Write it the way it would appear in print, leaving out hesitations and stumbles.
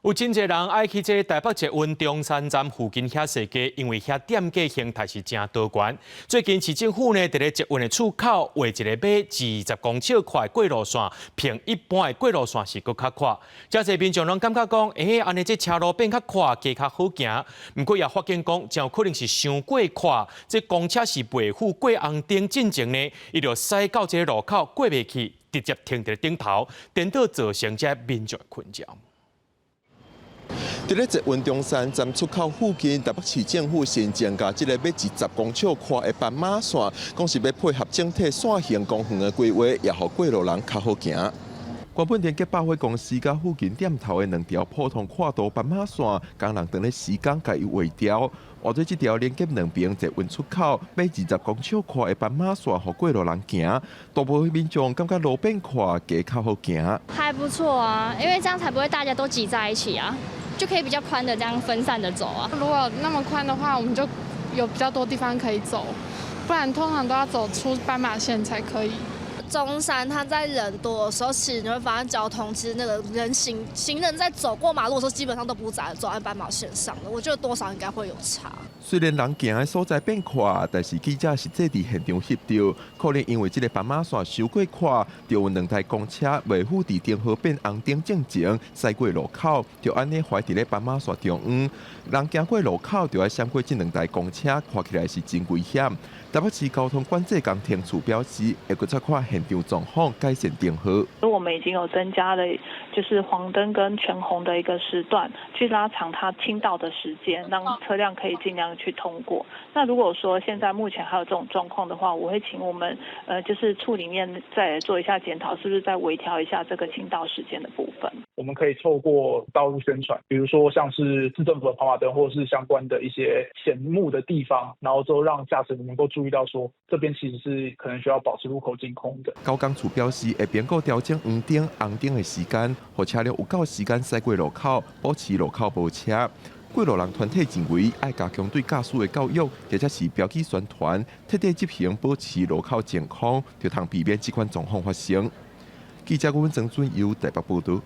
有真濟人愛去這台北捷運中山站附近遐踅街，因為遐店家形態是誠多元。最近市政府呢，佇咧捷運的出口畫一個欲20公尺寬的過路線，比一般的過路線是閣較闊。誠濟民眾攏感覺講，欸，按呢這車路變較闊，街較好行。毋過也發現講，誠有可能是傷過闊，這公車是袂赴過紅燈進前呢，伊就駛到這個路口過袂去，直接停佇咧頂頭，顛倒造成這民眾困擾。佇咧捷運中山站出口附近，台北市政府新增加這個欲20公尺寬的斑馬線，講是欲配合整體線形公園的規劃，也予過路人較好行。原本連結百貨公司佮附近店頭的兩條普通闊度斑馬線，工人當咧施工共伊劃掉，換做這條連結兩爿捷運出口，欲20公尺寬的斑馬線，予過路人行。大部分民眾感覺路變闊，街較好行。還不錯啊，因為這樣才不會大家都擠在一起啊，就可以比較寬的這樣分散的走啊。如果那麼寬的話，我們就有比較多地方可以走，不然通常都要走出斑馬線才可以。中山它在人多的時候，其實你會發現交通其實那個人行行人在走過馬路的時候，基本上都不在走在斑馬線上的。我覺得多少應該會有差。雖然人行的所在變闊，但是記者實際佇現場翕著，可能因為這個斑馬線傷過闊，就有兩台公車袂赴佇燈號變紅燈進前駛過路口，就按呢橫佇咧斑馬線中央。人行過路口就愛閃過這兩台公車，看起來是真危險。台北市交通管制工程處表示，會閣再看現場狀況改善燈號。我們已經有增加了，就是黃燈跟全紅的一個時段，去拉長它清道的時間，讓車輛可以盡量去通過。那如果說現在目前還有這種狀況的話，我會請我們就是處裡面再來做一下檢討，是不是再微調一下這個清道時間的部分？我們可以透過道路宣傳，比如說像是市政府的跑馬燈，或者是相關的一些顯目的地方，然後就讓駕駛人能夠注意到說，這邊其實是可能需要保持路口淨空的。交工處表示，會評估調整黃燈、紅燈的時間，予車輛有夠時間駛過路口，保持路口無車。過路人團體認為，愛加強對駕駛的教育，或者是標記宣傳，徹底執行保持路口淨空，就通避免這款狀況發生。記者郭文曾俊由台北報導。